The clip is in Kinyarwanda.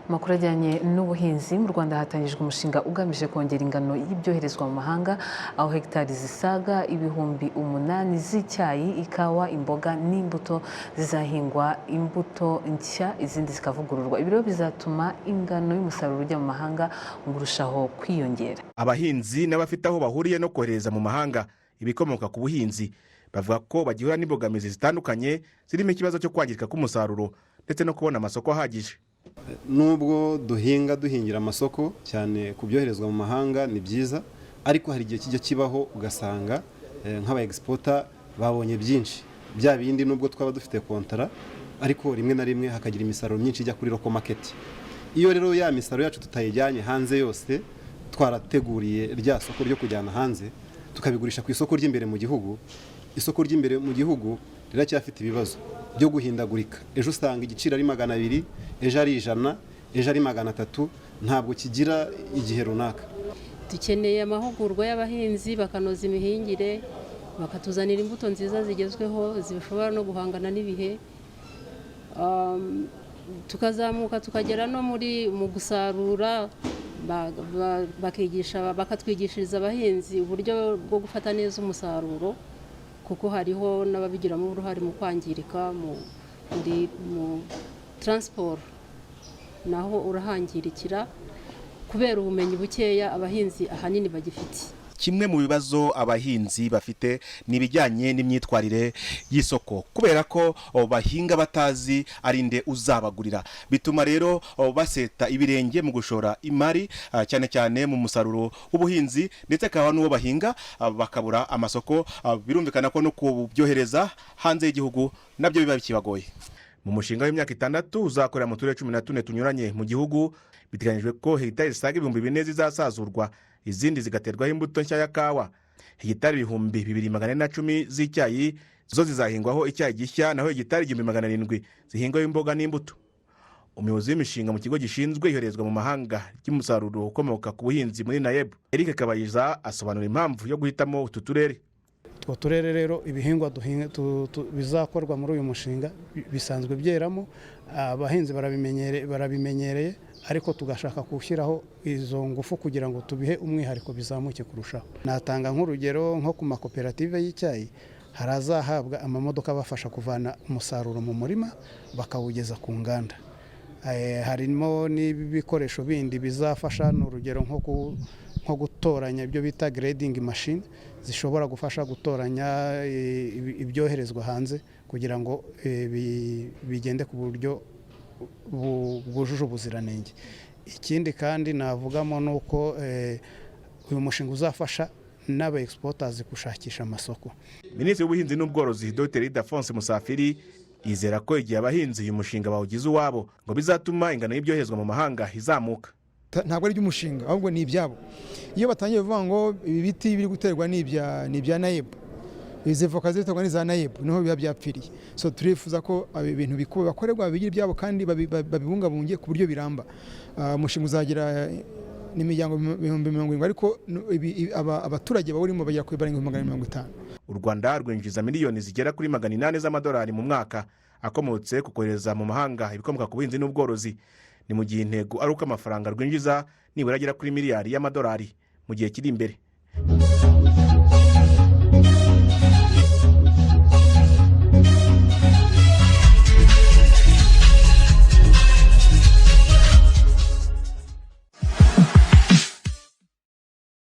Amakuru ajyanye n'ubuhinzi: mu Rwanda hatangijwe umushinga ugamije kongera ingano y'ibyoherezwa mu mahanga, aho hegitari zisaga 8000 z'icyayi, ikawa, imboga n'imbuto zizahingwa imbuto nshya, izindi zikavugururwa. Ibi rero bizatuma ingano y'umusaruro ujya mu mahanga ngo urushaho kwiyongera. Abahinzi n'abafite aho bahuriye no kohereza mu mahanga ibikomoka ku buhinzi bavuga ko bagihura n'imbogamizi zitandukanye, zirimo ikibazo cyo kwangirika k'umusaruro ndetse no kubona amasoko ahagije. Nubwo duhinga, duhingira amasoko cyane ku byoherezwa mu mahanga, ni byiza, ariko hari igihe kijya kibaho ugasanga nk'aba exporter babonye byinshi, bya bindi nubwo twaba dufite kontara, ariko rimwe na rimwe hakagira imisaruro myinshi ijya kuri local market. Iyo rero ya misaruro yacu tutayijyanye hanze yose twarateguriye rya soko ryo kujyana hanze, tukabigurisha ku isoko ry'imbere mu gihugu, isoko ry'imbere mu gihugu riracyafite ibibazo byo guhindagurika. Ejo usanga igiciro ari 200, ejo ari 100, ejo ari 300, ntabwo kigira igihe runaka. Dukeneye amahugurwa y'abahinzi, bakanoza imihingire, bakatuzanira imbuto nziza zigezweho zishobora no guhangana n'ibihe, tukazamuka tukagera no muri mu gusarura, bakigisha, bakatwigishiriza abahinzi uburyo bwo gufata neza umusaruro, kuko hariho n'ababigiramo uruhare mu kwangirika mu transport, naho urahangirikira kubera ubumenyi bukeya abahinzi ahanini bagifite. Kimwe mu bibazo abahinzi bafite ni ibijyanye n'imyitwarire y'isoko, kubera ko bahinga batazi ari nde uzabagurira. Bituma rero baseta ibirenge mu gushora imari, cyane cyane mu musaruro w'ubuhinzi, ndetse akaba n'uwo bahinga bakabura amasoko. Birumvikana ko no kubyohereza hanze y'igihugu nabyo biba bikibagoye. Mu mushinga w'imyaka 6 uzakorera mu turere 14 tunyuranye mu gihugu, biteganyijwe ko hegitari zisaga 4000 zizasazurwa, izindi zigaterwaho imbuto nshya ya kawa. Hegitari 2410 z'icyayi zo zizahingwaho icyayi gishya, naho hegitari 1700 zihingwaho imboga n'imbuto. Umuyobozi w'imishinga mu kigo gishinzwe iyoherezwa mu mahanga ry'umusaruro ukomoka ku buhinzi muri NAEB, Eric Kabayiza, asobanura impamvu yo guhitamo utu turere. Utwo turere rero, ibihingwa bizakorwa muri uyu mushinga bisanzwe byeramo, abahinzi barabimenyereye, ariko tugashaka gushyiraho izo ngufu kugira ngo tubihe umwihariko, bizamuke kurushaho. Natanga nk'urugero nko ku makoperative y'icyayi, hari azahabwa amamodoka abafasha kuvana umusaruro mu murima bakawugeza ku nganda. Harimo n'ibikoresho bindi bizafasha, ni urugero nko gutoranya, ibyo bita grading machine, zishobora gufasha gutoranya ibyoherezwa hanze kugira ngo bigende ku buryo bwujuje ubuziranenge. Ikindi kandi navugamo ni uko uyu mushinga uzafasha n'aba exporters gushakisha amasoko. Minisitiri w'Ubuhinzi n'Ubworozi, Dr Ildephonse Musafiri, yizera ko igihe abahinzi uyu mushinga bawugize uwabo, ngo bizatuma ingano y'ibyoherezwa mu mahanga izamuka. Ntabwo ari iby'umushinga, ahubwo ni ibyabo. Iyo batangiye kuvuga ngo ibi biti biri guterwa ni ibya NAEB, izi voka ziterwa n'iza NAEB, niho biba byapfiriye. So turifuza ko ibintu bakorerwa babigira ibyabo kandi babibungabunge ku buryo biramba. Umushinga uzagira n'imiryango 70,000, ariko abaturage bawurimo bagera kuri barenga 450,000. U Rwanda rwinjiza miliyoni zigera kuri 800 z'amadolari mu mwaka akomotse ku kohereza mu mahanga ibikomoka ku buhinzi n'ubworozi. Ni mu gihe intego ari uko amafaranga rwinjiza nibura agera kuri miliyari y'amadolari mu gihe kiri imbere.